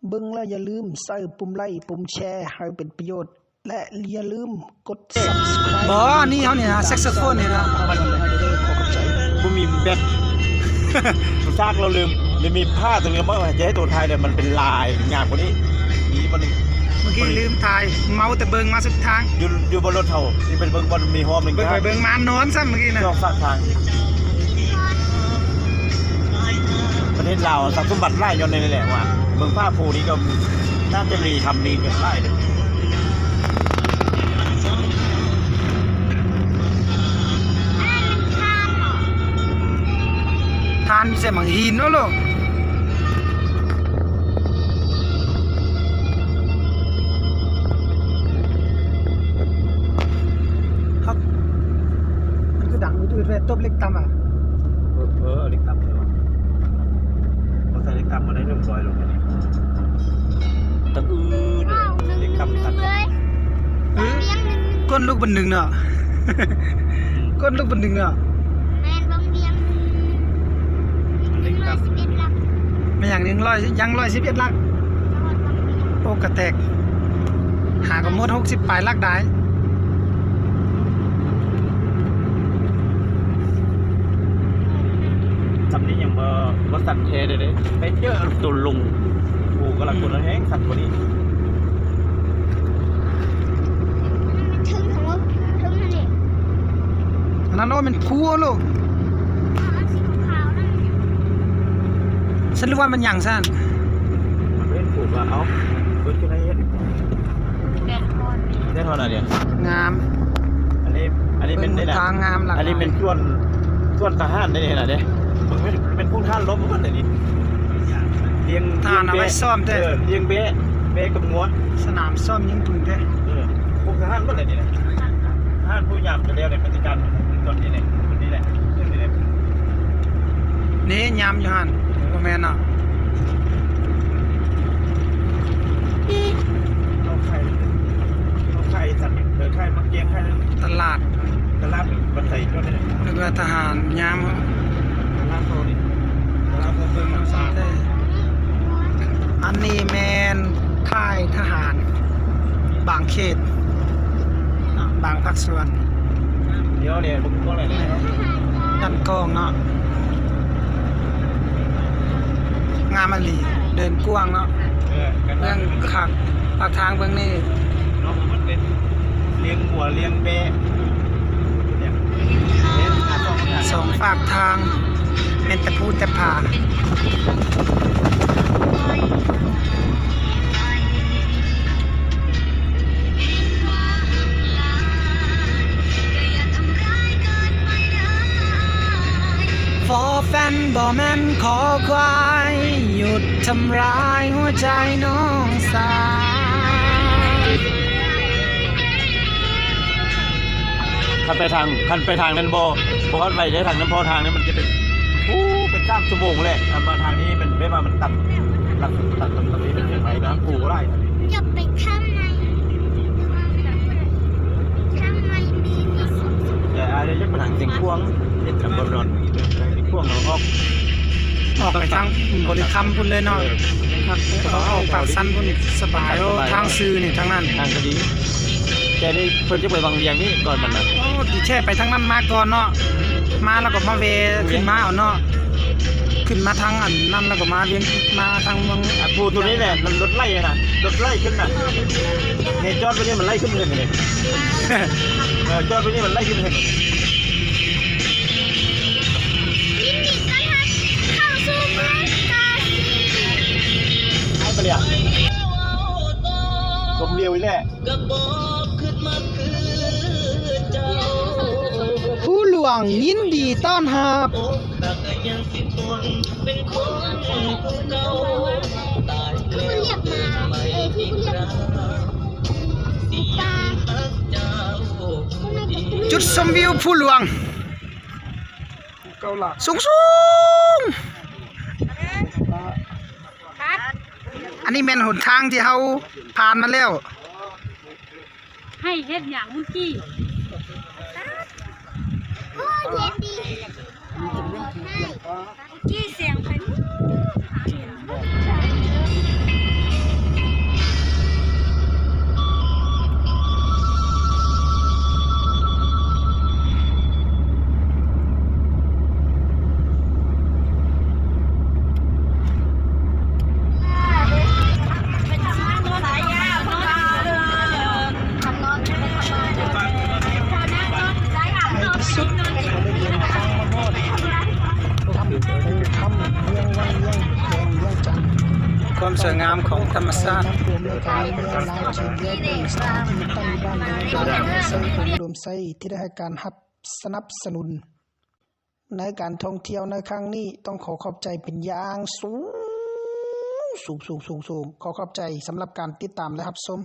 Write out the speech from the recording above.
ເບິ່ງແລ້ວຢ່າລືມໃສ່ປຸ່ມໄລ້ ປຸ່ມແຊໃຫ້ເປັນປະໂຫຍດ ແລະ ຢ່າລືມກົດ Subscribe ບໍ່ ອັນນີ້ເຮົານີ້ນະ ແຊັກໂຊໂຟນນີ້ນະ ບໍ່ມີແບັດ ຊາກ ເຮົາລືມ ໄດ້ມີຜ້າຕົວໜຶ່ງມາໃຫ້ໂຕຖ່າຍ ແຕ່ມັນເປັນລາຍງາມກວ່ານີ້ ມີບໍ່ນີ້ ເມື່ອກີ້ລືມຖ່າຍ ເມົາແຕ່ເບິ່ງມາສຸດທາງ ຢູ່ ຢູ່ບົນລົດເຮົາ ທີ່ໄປເບິ່ງບ່ອນມີຮອບໜຶ່ງ ເບິ່ງໄປເບິ່ງມານອນຊ້ຳເມື່ອກີ້ນະ ຊ່ວງຟາກທາງ. ປະເທດລາວຊັບສົມບັດຫຼາຍຍ້ອນນີ້ແຫຼະວ່າ ເບິ່ງຜ້າພູນີ້ກໍໜ້າຈະມີຄຳນີ້ຫຼາຍເດ້. ຖ່ານມີແຕ່ໝາກຫີນເນາະໂລ. ມັນຄືດັງອືດໆ ແທ້ ຕົບເຫຼັກຕ່ຳອະ ເອີ ເອີ ເຫຼັກຕ່ຳເລີຍວ່າ ບໍ່ໃສ່ເຫຼັກຕ່ຳບໍ່ໄດ້ ເລີ່ມຊອຍລົງໄປນີ້ ຕັງອືດເລີຍ ເຫຼັກຕ່ຳຕັດເລີຍ ເອີ ກົ້ນລູກບັນດຶງເນາະ ອືມ ກົ້ນລູກບັນດຶງເນາະ ແມ່ນ ເບິ່ງວຽງ ເຫຼັກຕ່ຳ ແມ່ນຫຍັງ ຍັງຮ້ອຍ ຍັງຮ້ອຍສິບເອັດຫຼັກ ໂອ້ ກະແຕກ ຫາກໍໝົດຫົກສິບປາຍຫຼັກໄດ້ ສ່ຳນີ້ຍັງບໍ່ ບໍ່ສັດແທ້ເດ້ ໄປເຈີໂຕລົງ ໂອ້ ກຳລັງກົດແຮງສັດກວ່ານີ້ ເທິງເທິງເທິງຫັ້ນເດ ອັນນັ້ນ ໂອ້ ແມ່ນພູໂລ. ອັນສີຂາວໆນັ້ນ ສະຫຼຸບວ່າມັນຫຍັງຊັ້ນ? ມັນເຫັນປູກວ່າ ເອົ້າ ເພິ່ນຄືໄດ້ເຮັດ ແດດຮ້ອນ ແດດຮ້ອນອັນນີ້ ງາມ ອັນນີ້ ອັນນີ້ແມ່ນ ເບິ່ງຫົນທາງງາມ ອັນນີ້ແມ່ນສວນ ສວນທະຫານເດ້ ເຫັນເດ້ ເບິ່ງແມ່ນ ແມ່ນພູທະຫານລົບໝົດເດ້ນີ້ ລຽງ ທະຫານເອົາໄວ້ຊ້ອມແທ້ ເອີ ລຽງແບ້ ແບ້ກັບງົວ ສະໜາມຊ້ອມຍິງປືນແທ້ ເອີ ພວກທະຫານໝົດເລີຍນີ້ນະ ທະຫານຜູ້ຍາມກໍແລ້ວໃນປະຕິການຕົນນີ້ແຫຼະ ຕົນນີ້ແຫຼະ ຕົນນີ້ແຫຼະ ນີ້ຍາມຢູ່ຫັ້ນ ບໍ່ແມ່ນເນາະ ເອົາໄຂ່ ເອົາໄຂ່ສັດ ເອີ ໄຂ່ມາແກງໄຂ່ ຕະຫຼາດ ຕະຫຼາດມັນໃສ່ຕົວນີ້ ນຶກວ່າທະຫານຍາມ ຕະຫຼາດໂຕນີ້ ຕະຫຼາດໂຕເບິ່ງສາ ອັນນີ້ແມ່ນ ຄ້າຍທະຫານບາງເຂດເນາະ ບາງພາກສ່ວນ ດຽວນີ້ເບິ່ງພວກນັ້ນເດ້ ດ້ານກ້ອງເນາະ ງາມອີ່ຫຼີ ເດີ່ນກວ້າງເນາະ ເອີ ເບື້ອງຂ້າງປາກທາງເບື້ອງນີ້ ເນາະ ມັນເປັນ ລ້ຽງງົວລ້ຽງແບ້ ສອງຟາກທາງ ແມ່ນແຕ່ພູແຕ່ຜາ ฟอแฟนบ่แม่นคอควาย หยุดทำร้ายหัวใจน้องสาว ຄັນໄປທາງ ຄັນໄປທາງນັ້ນບໍ່ ບໍ່ຮອດໄວເດ້ ທາງນັ້ນ ເພາະທາງນັ້ນມັນຈະເປັນ ໂອ້ ເປັນສາມຊົ່ວໂມງແຫຼະ ຄັນມາທາງນີ້ມັນແບບວ່າມັນຕັດ ຫຼັກ ຕັດ ໄປທາງກູຫຼາຍ ຢ່າໄປທາງໃນ ທາງໃນມີ ມີສຸກ ແຕ່ອາດຈະຢາກໄປທາງຊຽງຂວາງ ເຮັດກັນບໍ່ນອນ ຊຽງຂວາງເຮົາອອກ ອອກໄປທາງບໍລິຄຳພຸ້ນເລີຍເນາະ ເອີ ອອກປາກຊັນພຸ້ນ ສະບາຍ ໂອ້ ສະບາຍ ທາງຊື່ນີ້ທາງນັ້ນ ທາງກໍດີ ແຕ່ນີ້ເພິ່ນຈະໄປວັງວຽງນີ້ກ່ອນມັນນະ ໂອ້ ທີ່ແທ້ໄປທາງນັ້ນມາກ່ອນເນາະ ມາແລ້ວກໍມາແວ່ຂຶ້ນມາເອົາເນາະ ຂຶ້ນມາທາງອັນນັ້ນແລ້ວກໍມາວຽງ ມາທາງເມືອງ ອາ ພູຕົວນີ້ແຫຼະ ມັນລົດໄລ່ນະ ລົດໄລ່ຂຶ້ນນະ ນີ້ຈອດໄວ້ນີ້ມັນໄລ່ຂຶ້ນເລີຍນີ້ ເອີ ຈອດໄວ້ນີ້ມັນໄລ່ຂຶ້ນເລີຍ ຍິນດີຕ້ອນຮັບເຂົ້າສູ່ເມືອງກາສີ ໄປເລີຍ ຊົມວິວນີ້ແຫຼະ ພູຫຼວງຍິນດີຕ້ອນຮັບ ຈຸດຊົມວິວພູຫຼວງ ສູງໆ ອັນນີ້ແມ່ນຫົນທາງທີ່ເຮົາຜ່ານມາແລ້ວ ໃຫ້ເຮັດຫຍັງເມື່ອກີ້? ໂອ້ຍ ເຢັນດີ. ເມື່ອກີ້ສຽງໄປ ເປັນຫຍັງ? ນ້ຳຂອງທຳມະຊາດ ໃນການເມືອງລາວຈີນ ແລະ ເປັນສະຖານທີ່ຕັ້ງຢູ່ບ້ານໂດມໄຊ ແຂວງອຸດົມໄຊ ທີ່ໄດ້ໃຫ້ການຮັບສະໜັບສະໜູນໃນການທ່ອງທ່ຽວໃນຄັ້ງນີ້ ຕ້ອງຂໍຂອບໃຈເປັນຢ່າງສູງ ສູງໆ ຂອຂອບໃຈສຳລັບການຕິດຕາມ ແລະ ຮັບຊົມ.